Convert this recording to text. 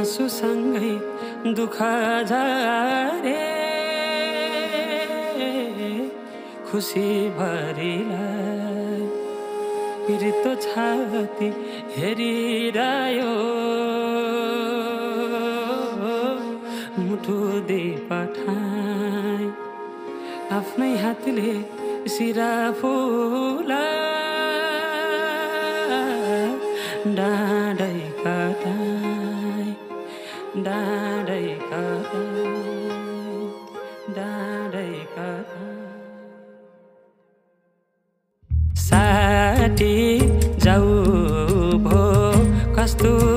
आँसुसँगै दुःख झारे खुसी भरिलाई पिरितो छाती हेरिरह्यो मुठु दे पठाई आफ्नै हातले सिरा फुला डाँडै कटाई डाँडै कटाई डाँडै कटाई साटी जाऊ भो कस्तो